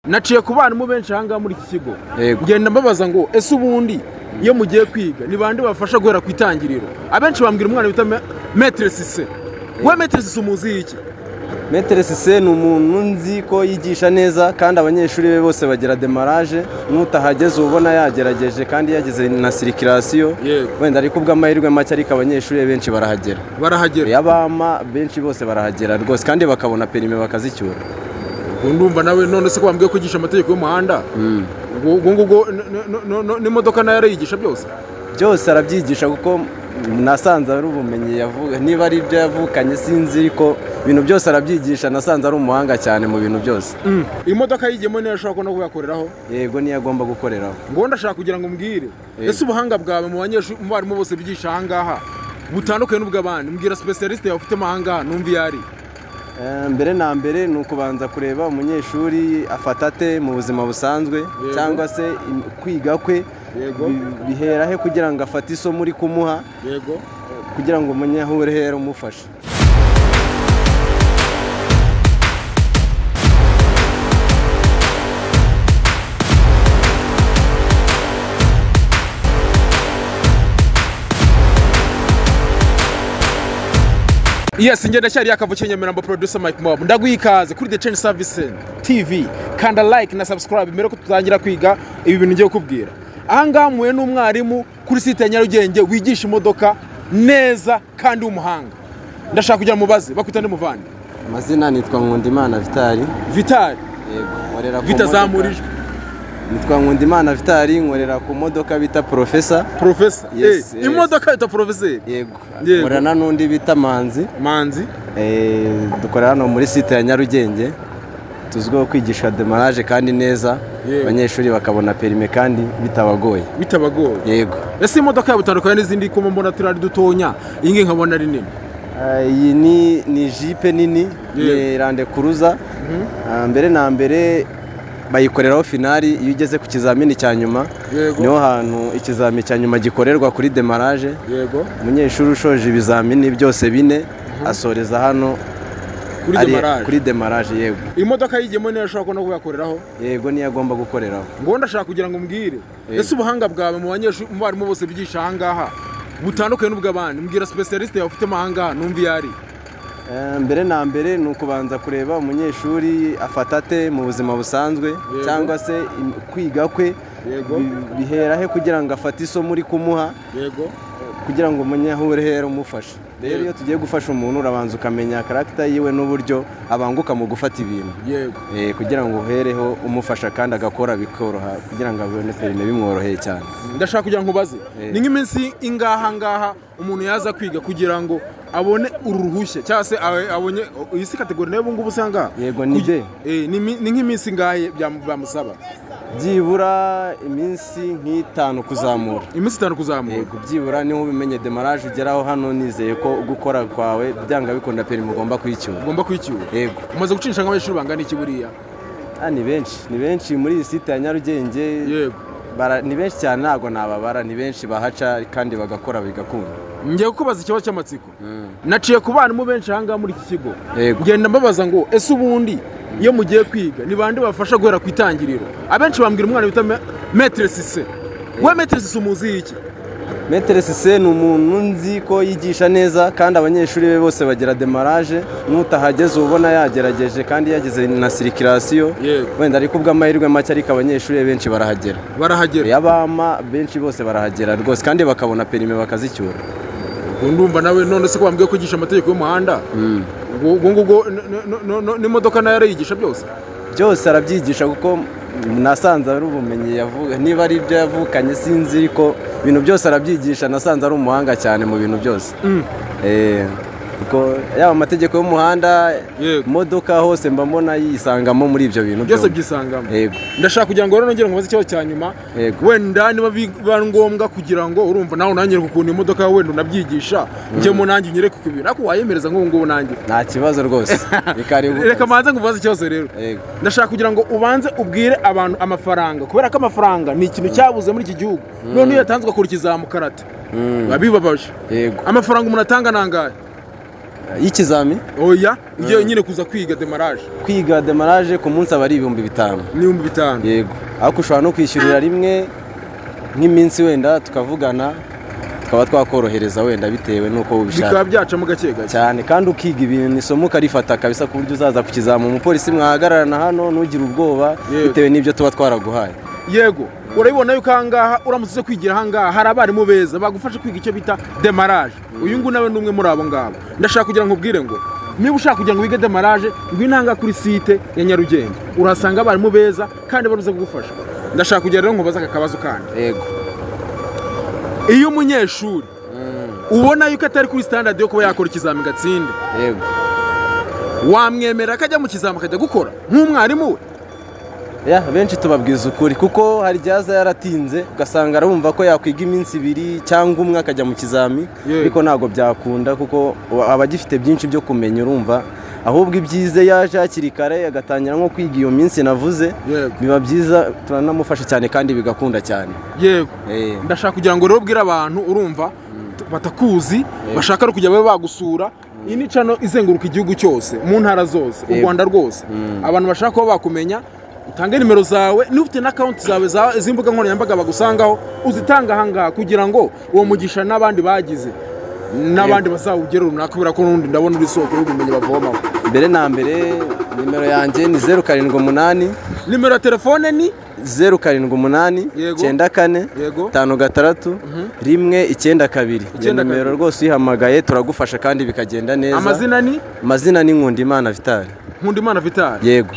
Naciye ku barimu benshi aha ngaha muri iki kigo, ngenda mbabaza ngo ese ubundi iyo mugiye kwiga ni bande bafasha guhera ku itangiriro? Abenshi bambwira umwana bita Maître Cissé. We Maître Cissé umuzi iki? Maître Cissé ni umuntu nzi ko yigisha neza kandi abanyeshuri be bose bagira démarrage, n'utahageze ubona yagerageje kandi yageze na circulation. Wenda ariko ubw'amahirwe make, ariko abanyeshuri be benshi barahagera. Barahagera. Yabama benshi bose barahagera rwose kandi bakabona permis bakazicyura. Ubwo ndumva nawe none se ko bambwiye kwigisha amategeko y'umuhanda, ubwo ngubwo n'imodoka nayo arayigisha byose? Byose arabyigisha kuko nasanze ari ubumenyi yavuga, niba ari ibyo yavukanye sinzi, ariko ibintu byose arabyigisha, nasanze ari umuhanga cyane mu bintu byose. Imodoka yigiyemo niyo ashobora no kuyakoreraho? Yego, niyo agomba gukoreraho. Ngo ndashaka kugira ngo umbwire, ese ubuhanga bwawe mu banyeshuri, mu barimu bose bigisha aha ngaha butandukanye n'ubw'abandi? Mbwira spécialité yawe ufitemo aha ngaha numva iyo ari. Mbere na mbere ni ukubanza kureba umunyeshuri afata ate mu buzima busanzwe, cyangwa se kwiga kwe bihera he kugira ngo afate isomo uri kumuha, kugira ngo umenye aho urihera umufasha. Yes, njye ndacyari yakavukiye Nyamirambo, producer Mike Mob. Ndaguha ikaze kuri The Change Service TV. Kanda like na subscribe mbere ko tutangira kwiga ibi bintu ngiye kukubwira. Aha ngaha mpuye n'umwarimu kuri site ya Nyarugenge wigisha imodoka neza kandi w'umuhanga. Ndashaka kugira mubaze, bakwita nde muvandi? Amazina nitwa Nkundimana Vitali. Vitali. Yego, nkorera ku Vita modoka. zamurijwe. Nitwa Nkundimana Vitali, nkorera ku modoka bita Professor. Professor. Yes, yes. Imodoka yita Professor. Yego. Yego. Nkorana n'undi bita Manzi. Manzi. Dukorera hano muri site ya Nyarugenge, tuzwiho kwigisha démarrage kandi neza, abanyeshuri bakabona permis kandi bitabagoye. Bitabagoye. Yego. Ese imodoka yabo itandukanye n'izindi ko mbona turari dutonya, iyi ngiyi nkabona ari nini? Iyi ni jeep nini, ni Land Cruiser. Mbere na mbere bayikoreraho finale iyo ugeze ku kizamini cya nyuma. Niho hantu ikizamini cya nyuma gikorerwa kuri démarrage. Umunyeshuri ushoje ibizamini byose bine asoreza hano. Kuri démarrage. Kuri démarrage, yego. Imodoka yigiyemo niyo ashobora no kuyakoreraho? Yego, niyo agomba gukoreraho. Ngo ndashaka kugira ngo umbwire, ese ubuhanga bwawe mu banyeshuri, mu barimu bose bigisha aha ngaha butandukanye n'ubw'abandi? Mbwira spécialité yawe ufitemo aha ngaha numva iyo ari. Mbere na mbere ni ukubanza kureba umunyeshuri afata ate mu buzima busanzwe, cyangwa se kwiga kwe bihera he kugira ngo afate isomo uri kumuha, kugira ngo umenye aho urihera umufasha. Rero iyo tugiye gufasha umuntu, urabanza ukamenya caractère yiwe n'uburyo abanguka mu gufata ibintu, kugira ngo uhereho umufasha kandi agakora bikoroha, kugira ngo abone permis bimworoheye cyane. Ndashaka kugira ngo ubaze, ni nk'iminsi ingaha ngaha umuntu yaza kwiga kugira ngo abone uru ruhushya, cyangwa se abonye iyi si catégorie nayo ubu ngubu usanga? Yego, ni B. Ni nk'iminsi ingahe byamusaba? Byibura iminsi nk'itanu kuzamura. Iminsi 5 kuzamura. Yego, byibura niho ubimenye démarrage ugeraho hano, nizeye ko gukora kwawe byanga bikunda permis ugomba kuyicyura. Ugomba kuyicyura. Yego. Umaze gucinisha nk'abanyeshuri bangana iki buriya? Ni benshi, ni benshi muri iyi site ya Nyarugenge. Ni benshi cyane, ntabwo nababara, ni benshi bahaca kandi bagakora bigakunda. Ngiye kukubaza ikibazo cy'amatsiko. Naciye ku barimu benshi aha ngaha muri iki kigo, ngenda mbabaza ngo ese ubundi iyo mugiye kwiga ni bande bafasha guhera ku itangiriro? Abenshi bambwira umwana bita Maître Cissé. We Maître Cissé umuzi iki? Maître Cissé ni umuntu nzi ko yigisha neza kandi abanyeshuri be bose bagira démarrage, n'utahageze ubona yagerageje kandi yageze na circulation. Wenda ariko ubw'amahirwe make, ariko abanyeshuri be benshi barahagera. Barahagera. Yabama benshi bose barahagera rwose kandi bakabona permis bakazicyura. Ubwo ndumva nawe none se ko bambwiye kwigisha amategeko y'umuhanda, ubwo ngubwo n'imodoka nayo arayigisha byose? Byose arabyigisha kuko nasanze ari ubumenyi yavuga, niba ari ibyo yavukanye sinzi, ariko ibintu byose arabyigisha, nasanze ari umuhanga cyane mu bintu byose. Kuko yaba amategeko y'umuhanda, imodoka, hose mba mbona yisangamo muri ibyo bintu byose byombi. Byisangamo. Yego. Ndashaka kugira ngo rero nongere nkubaze ikibazo cya nyuma. Yego. Wenda niba biba ngombwa kugira ngo urumva nawe unanyereke ukuntu imodoka yawe wenda unabyigisha, njyemo nanjye unyereke uko ibintu, ariko wayemereza nk'ubu ngubu nanjye? Nta kibazo rwose, ni karibu. Reka manze nkubaze ikibazo rero. Yego. Ndashaka kugira ngo ubanze ubwire abantu amafaranga, kubera ko amafaranga ni ikintu cyabuze muri iki gihugu. None iyo yatanzwe ugakora ikizamukarate biba bibabaje. Yego. Amafaranga umuntu atanga ni angahe? Y'ikizami? Oya, ugiye nyine kuza kwiga démarrage. Kwiga démarrage ku munsi aba ari 5000. Ni 5000? Yego, ariko ushobora no kwishyurira rimwe nk'iminsi, wenda tukavugana tukaba twakorohereza wenda bitewe n'uko ubishaka. Bikaba byacamo gake gake. Cyane, kandi ukiga ibintu, isomo ukarifata kabisa, ku buryo uzaza ku kizami umupolisi mwahagararana hano ntugire ubwoba, bitewe n'ibyo tuba twaraguhaye. Yego, urabibona yuko ahangaha uramutse uze kwigira ahangaha hari abarimu beza bagufasha kwiga icyo bita démarrage. Uyu nguyu nawe ni umwe muri abo ngabo. Ndashaka kugira ngo nkubwire ngo niba ushaka kugira ngo wige démarrage, ngwino ahangaha kuri site ya Nyarugenge, urahasanga abarimu beza kandi baruze kugufasha. Ndashaka kugira rero nkubaze aka kabazo kandi. Yego. Iyo umunyeshuri ubona yuko atari kuri standard yo kuba yakora ikizami gatsinde, wamwemera akajya mu kizami, akajya gukora nk'umwarimu we? Ya, benshi tubabwiza ukuri, kuko hari igihe aza yaratinze, ugasanga arumva ko yakwiga iminsi 2 cyangwa umwe akajya mu kizami, ariko ntabwo byakunda kuko aba agifite byinshi byo kumenya. Urumva, ahubwo ibyize yaje hakiri kare agatangira nko kwiga iyo minsi navuze, biba byiza, turanamufasha cyane kandi bigakunda cyane. Ndashaka kugira ngo rero ubwire abantu, urumva, batakuzi, bashaka no kujya babe bagusura. Iyi ni channel izenguruka igihugu cyose, mu ntara zose, u Rwanda rwose. Abantu bashaka kuba bakumenya, utange nimero zawe, niba ufite na account zawe z'imbuga nkoranyambaga bagusangaho, uzitanga ahangaha kugira ngo uwo mugisha n'abandi bagize n'abandi bazawugere runaka, kubera ko n'ubundi ndabona uri isoko y'ubumenyi bavomaho. Mbere na mbere, nimero yanjye ni 078. Nimero ya telefone ni? 078 94 56 192. Iyo 92. nimero rwose uyihamagaye turagufasha kandi bikagenda neza. Amazina ni? Amazina ni Nkundimana Vital. Nkundimana Vital. Yego.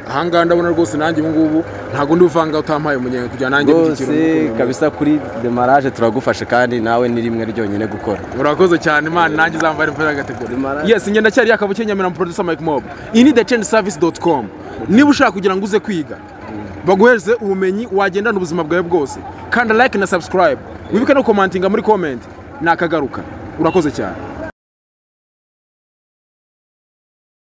Ahangaha ndabona rwose nanjye ubu ngubu ntabwo ndi uvanga utampaye umunyenga kugira nanjye rwose mbigire. Kabisa, kuri démarrage turagufasha kandi nawe ni rimwe ryonyine gukora. Urakoze cyane, Imana nanjye izamvara imvura y'agategura. Démarrage. Yes, ngenda cyari yakabuke Nyamirambo, producer Mike Mob. Iyi ni thechangeservice.com. Niba ushaka kugira ngo uze kwiga baguhereze ubumenyi wagendana ubuzima bwawe bwose, kanda like na subscribe, wibuke no commentinga muri comment. Nakagaruka, urakoze cyane.